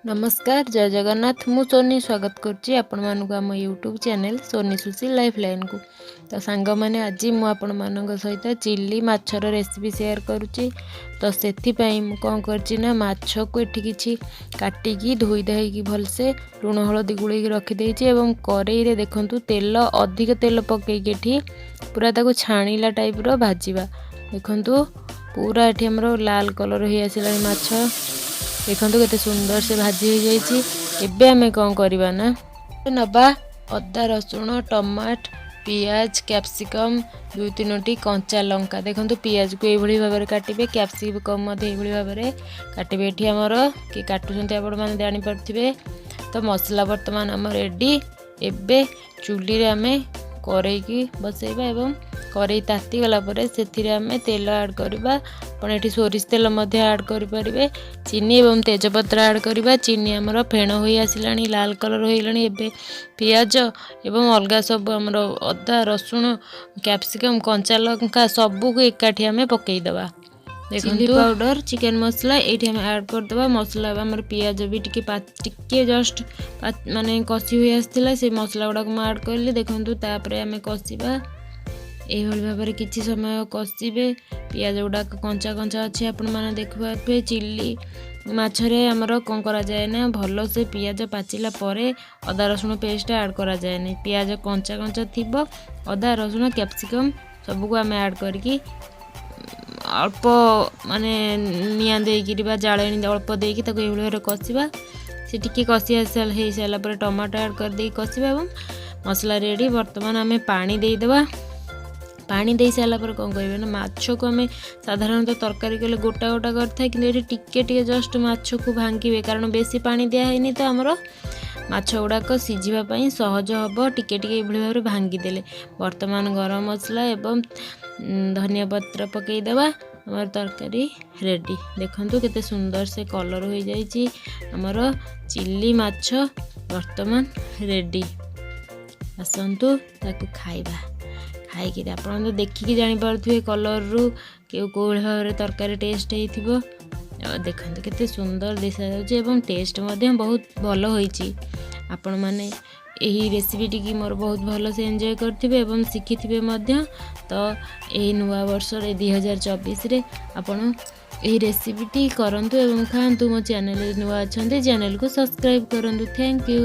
ନମସ୍କାର, ଜୟ ଜଗନ୍ନାଥ। ମୁଁ ସୋନି ସ୍ୱାଗତ କରୁଛି ଆପଣମାନଙ୍କୁ ଆମ ୟୁଟ୍ୟୁବ୍ ଚ୍ୟାନେଲ୍ ସୋନି ସୁଶୀ ଲାଇଫ୍ ଲାଇନ୍କୁ। ତ ସାଙ୍ଗମାନେ, ଆଜି ମୁଁ ଆପଣମାନଙ୍କ ସହିତ ଚିଲି ମାଛର ରେସିପି ସେୟାର କରୁଛି। ତ ସେଥିପାଇଁ ମୁଁ କ'ଣ କରିଛି ନା, ମାଛକୁ ଏଠି କିଛି କାଟିକି ଧୋଇ ଧାଇକି ଭଲସେ ଲୁଣ ହଳଦୀ ଗୋଳେଇକି ରଖିଦେଇଛି ଏବଂ କରେଇରେ ଦେଖନ୍ତୁ ତେଲ, ଅଧିକ ତେଲ ପକାଇକି ଏଠି ପୁରା ତାକୁ ଛାଣିଲା ଟାଇପ୍ର ଭାଜିବା। ଦେଖନ୍ତୁ, ପୁରା ଏଠି ଆମର ଲାଲ କଲର୍ ହେଇ ଆସିଲାଣି ମାଛ। ଦେଖନ୍ତୁ କେତେ ସୁନ୍ଦର ସେ ଭାଜି ହେଇଯାଇଛି। ଏବେ ଆମେ କ'ଣ କରିବା ନା, ନେବା ଅଦା, ରସୁଣ, ଟମାଟ, ପିଆଜ, କ୍ୟାପ୍ସିକମ୍, ଦୁଇ ତିନୋଟି କଞ୍ଚା ଲଙ୍କା। ଦେଖନ୍ତୁ, ପିଆଜକୁ ଏଇଭଳି ଭାବରେ କାଟିବେ, କ୍ୟାପ୍ସିକମ୍ ମଧ୍ୟ ଏଇଭଳି ଭାବରେ କାଟିବେ। ଏଠି ଆମର କିଏ କାଟୁଛନ୍ତି, ଆପଣମାନେ ଜାଣିପାରୁଥିବେ। ତ ମସଲା ବର୍ତ୍ତମାନ ଆମର ରେଡ଼ି। ଏବେ ଚୁଲିରେ ଆମେ କରେଇକି ବସେଇବା ଏବଂ କରେଇ ତାତିଗଲା ପରେ ସେଥିରେ ଆମେ ତେଲ ଆଡ଼୍ କରିବା। ଆପଣ ଏଠି ସୋରିଷ ତେଲ ମଧ୍ୟ ଆଡ଼୍ କରିପାରିବେ। ଚିନି ଏବଂ ତେଜପତ୍ର ଆଡ଼୍ କରିବା। ଚିନି ଆମର ଫେଣ ହୋଇ ଆସିଲାଣି, ଲାଲ କଲର୍ ହୋଇଗଲାଣି। ଏବେ ପିଆଜ ଏବଂ ଅଲଗା ସବୁ ଆମର ଅଦା, ରସୁଣ, କ୍ୟାପ୍ସିକମ୍, କଞ୍ଚା ଲଙ୍କା ସବୁକୁ ଏକାଠି ଆମେ ପକାଇଦେବା। ଦେଖନ୍ତୁ, ପାଉଡ଼ର, ଚିକେନ୍ ମସଲା ଏଇଠି ଆମେ ଆଡ଼୍ କରିଦେବା। ମସଲା ଆମର ପିଆଜ ବି ଟିକେ ଟିକେ ଜଷ୍ଟ ମାନେ କଷି ହୋଇ ଆସିଥିଲା, ସେ ମସଲା ଗୁଡ଼ାକ ମୁଁ ଆଡ଼୍ କଲି। ଦେଖନ୍ତୁ, ତାପରେ ଆମେ କଷିବା। ଏଇଭଳି ଭାବରେ କିଛି ସମୟ କଷିବେ। ପିଆଜ ଗୁଡ଼ାକ କଞ୍ଚା କଞ୍ଚା ଅଛି, ଆପଣମାନେ ଦେଖିପାରୁଥିବେ। ଚିଲି ମାଛରେ ଆମର କ'ଣ କରାଯାଏ ନା, ଭଲସେ ପିଆଜ ପାଚିଲା ପରେ ଅଦା ରସୁଣ ପେଷ୍ଟ ଆଡ଼୍ କରାଯାଏନି। ପିଆଜ କଞ୍ଚା କଞ୍ଚା ଥିବ, ଅଦା, ରସୁଣ, କ୍ୟାପ୍ସିକମ୍ ସବୁକୁ ଆମେ ଆଡ଼୍ କରିକି ଅଳ୍ପ ମାନେ ନିଆଁ ଦେଇକିରି ବା ଜାଳେଣୀ ଅଳ୍ପ ଦେଇକି ତାକୁ ଏଇଭଳି ଭାବରେ କଷିବା। ସେ ଟିକେ କଷି ହେଇସାରିଲା ପରେ ଟମାଟୋ ଆଡ଼୍ କରିଦେଇକି କଷିବା ଏବଂ ମସଲା ରେଡ଼ି। ବର୍ତ୍ତମାନ ଆମେ ପାଣି ଦେଇଦେବା। ପାଣି ଦେଇ ସାରିଲା ପରେ କ'ଣ କରିବେ ନା, ମାଛକୁ ଆମେ ସାଧାରଣତଃ ତରକାରୀ କଲେ ଗୋଟା ଗୋଟା କରିଥାଏ, କିନ୍ତୁ ଏଠି ଟିକେ ଟିକେ ଜଷ୍ଟ ମାଛକୁ ଭାଙ୍ଗିବେ, କାରଣ ବେଶୀ ପାଣି ଦିଆହେଇନି। ତ ଆମର ମାଛ ଗୁଡ଼ାକ ସିଝିବା ପାଇଁ ସହଜ ହେବ ଟିକେ ଟିକେ ଏଇଭଳି ଭାବରେ ଭାଙ୍ଗିଦେଲେ। ବର୍ତ୍ତମାନ ଗରମ ମସଲା ଏବଂ ଧନିଆ ପତ୍ର ପକାଇଦେବା। ଆମର ତରକାରୀ ରେଡ଼ି। ଦେଖନ୍ତୁ କେତେ ସୁନ୍ଦର ସେ କଲର୍ ହୋଇଯାଇଛି। ଆମର ଚିଲି ମାଛ ବର୍ତ୍ତମାନ ରେଡ଼ି। ଆସନ୍ତୁ ତାକୁ ଖାଇବା। ଖାଇକିରି ଆପଣ ତ ଦେଖିକି ଜାଣିପାରୁଥିବେ କଲର୍ରୁ କେଉଁ କେଉଁ ଭାବରେ ତରକାରୀ ଟେଷ୍ଟ ହେଇଥିବ। ଆଉ ଦେଖନ୍ତୁ କେତେ ସୁନ୍ଦର ଦେଖାଯାଉଛି ଏବଂ ଟେଷ୍ଟ ମଧ୍ୟ ବହୁତ ଭଲ ହୋଇଛି। ଆପଣମାନେ ଏହି ରେସିପିଟିକି ମୋର ବହୁତ ଭଲସେ ଏନ୍ଜୟ କରିଥିବେ ଏବଂ ଶିଖିଥିବେ ମଧ୍ୟ। ତ ଏହି ନୂଆ ବର୍ଷରେ 2024ରେ ଆପଣ ଏହି ରେସିପିଟି କରନ୍ତୁ ଏବଂ ଖାଆନ୍ତୁ। ମୋ ଚ୍ୟାନେଲରେ ନୂଆ ଅଛନ୍ତି, ଚ୍ୟାନେଲକୁ ସବସ୍କ୍ରାଇବ୍ କରନ୍ତୁ। Thank you.